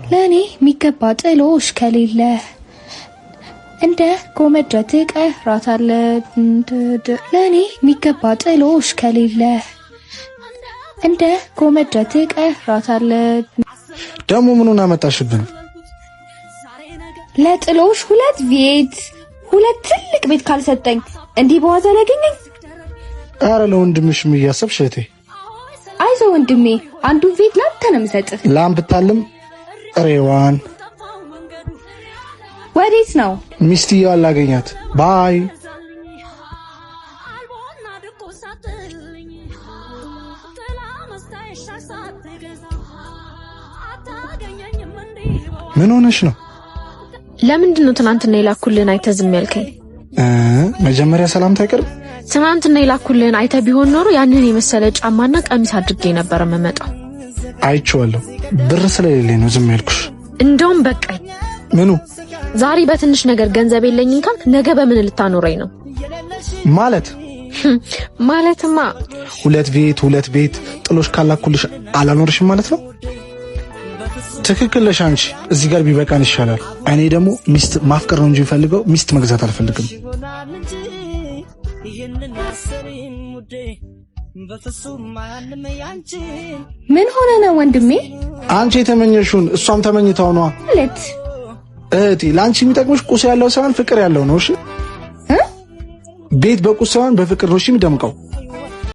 ለእኔ የሚገባ ጥሎሽ ከሌለ እንደ ጎመጀ ትቀራታለህ። ለእኔ የሚገባ ጥሎሽ ከሌለ እንደ ጎመጀ ትቀራታለህ። ደግሞ ምኑን አመጣሽብን? ለጥሎሽ 2 ቤት፣ 2 ትልቅ ቤት ካልሰጠኝ እንዲህ በዋዛ ሊያገኘኝ? አረ ለወንድምሽም እያሰብሽ እህቴ። አይዞህ ወንድሜ፣ አንዱን ቤት ላንተ ነው የምሰጥህ። ላም ብታልም ጥሬዋን። ወዴት ነው? ሚስትየዋን ላገኛት። ባይ። ምን ሆነሽ ነው? ለምንድን ነው ትናንትና የላኩልህን አይተህ ዝም ያልከኝ? መጀመሪያ ሰላምታ አይቀርም? ትናንትና የላኩልህን አይተህ ቢሆን ኖሮ ያንን የመሰለ ጫማና ቀሚስ አድርጌ ነበር የምመጣው። አይቼዋለሁ። ብር ስለሌለኝ ነው ዝም ያልኩሽ። እንደውም በቃኝ። ምኑ? ዛሬ በትንሽ ነገር ገንዘብ የለኝም ካልክ ነገ በምን ልታኖረኝ ነው? ማለት? ማለትማ 2 ቤት፣ 2 ቤት ጥሎሽ ካላኩልሽ አላኖርሽም ማለት ነው? ትክክል ነሽ አንቺ። እዚህ ጋር ቢበቃን ይሻላል። እኔ ደግሞ ሚስት ማፍቀር ነው እንጂ የምፈልገው ሚስት መግዛት አልፈልግም። ምን ሆነ ነው ወንድሜ? አንቺ የተመኘሽውን እሷም ተመኝታው ነዋ። ማለት? እህቴ፣ ለአንቺ የሚጠቅምሽ ቁስ ያለው ሳይሆን ፍቅር ያለው ነው። እሺ? ቤት በቁስ ሳይሆን በፍቅር ነው እሺ የሚደምቀው።